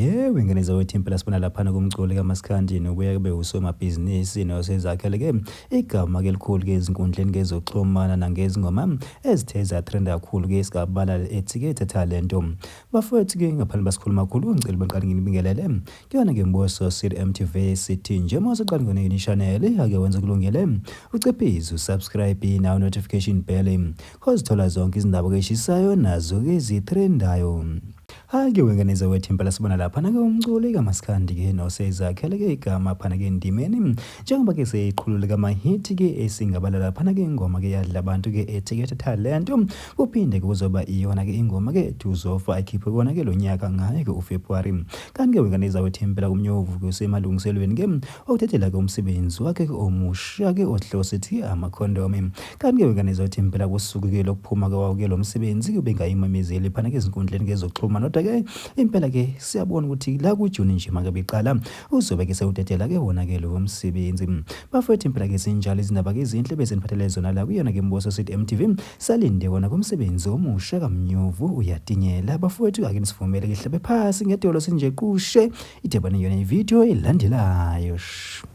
Yebo, ingane zakwethu impela sibona laphana kumculi kaMaskandi nokuya kube usomabhizinisi nosezakhele-ke igama-ke elikhulu-ke ezinkundleni kezokuxhumana nangezingoma ezithe zatrenda kakhulu-ke esigabala ethi-ke thatha lento. Bafowethu-ke ngaphandle basikhuluma kakhulu ngicela baqale nginibingelele kuyona-ke Mboso City MTV sithi nje uma usuqala ngona yini channel ake wenze kulungele ucephize usubscribe nawo notification bell khozithola zonke izindaba keshisayo nazo-ke ezitrendayo. Hhayi-ke wengane zawethu impela sibona laphana-ke umculi kaMaskandi-ke nosezakhele-ke igama phana-ke endimeni njengoba ke seyiqhulule kamahithi-ke esingabala laphana-ke ingoma-ke yadla abantu-ke ethi-ke thatha lento kuphinde kuzoba iyona-ke ingoma-ke ethi uzofa ayikhiphe kona-ke lo nyaka ngayo-ke uFebruwari. Kanti-ke wengane zawethu impela kumnyovu-ke usemalungiselweni-ke okuthathela-ke umsebenzi wakhe-ke omusha-ke ohlose ethi amakhondomi. Kanti-ke wengane zawethu impela kusuku-ke lokuphuma kwawo-ke lo msebenzi ubengayimemezeli phana-ke ezinkundleni kezokuxhumana kodwa-ke impela-ke siyabona ukuthi la kuJuni nje make beqala uzobe-ke sewudedela-ke wona-ke lowo msebenzi. Bafowethu impela-ke zinjalo izindaba-ke ezinhle beziniphathele zona la kuyona-ke Mboso City MTV salinde wona kumsebenzi omusha kaMnyovu uyatinyela. Bafowethu ake nisivumele-ke hlabe phasi ngedolo sinje qushe idebane yona ividiyo elandelayo. Shh.